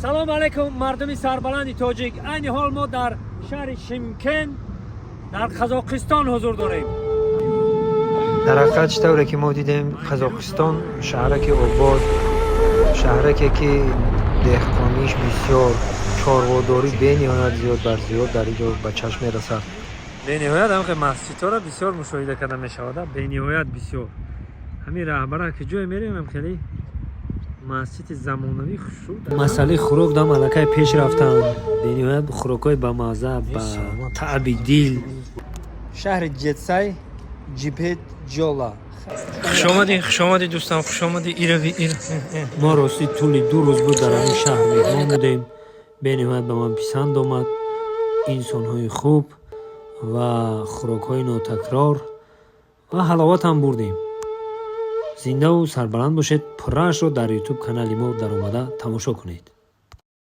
Салому алайкум, мардуми сарбаланди тоҷик. Айни ҳол мо дар шаҳри Шимкент, дар Қазоқистон ҳузур дорем. Дар ҳақиқат, чӣ тавре ки мо дидем, Қазоқистон шаҳраки обод, шаҳраке ки деҳқониш бисёр, чорводорӣ бениҳоят зиёд бар зиёд дар ин ҷо ба чашм мерасад. Бениҳоят ҳамхе масҷидҳоро бисёр мушоҳида карда мешавад, бениҳоят бисёр. Ҳамин раҳбара ки ҷое мерем, хеле масҷиди замонавӣ хушрӯ. Масъалаи хӯрок дам аллакай пеш рафтанд, бениҳоят хӯрокҳои бамазза, ба таъби дил. Шаҳри Жетсай, Жибек Жола. Хушомадӣ, хушомадӣ, дӯстам, хушомадӣ. Ирави ир. Мо ростӣ тӯли 2 рӯз буд дар ҳамин шаҳр меҳмон будем. Бениҳоят ба ман писанд омад, инсонҳои хуб ва хӯрокҳои нотакрор ва ҳаловатам бурдем. Зиндаву сарбаланд бошед. Пурраашро дар Ютуб канали мо даромада тамошо кунед.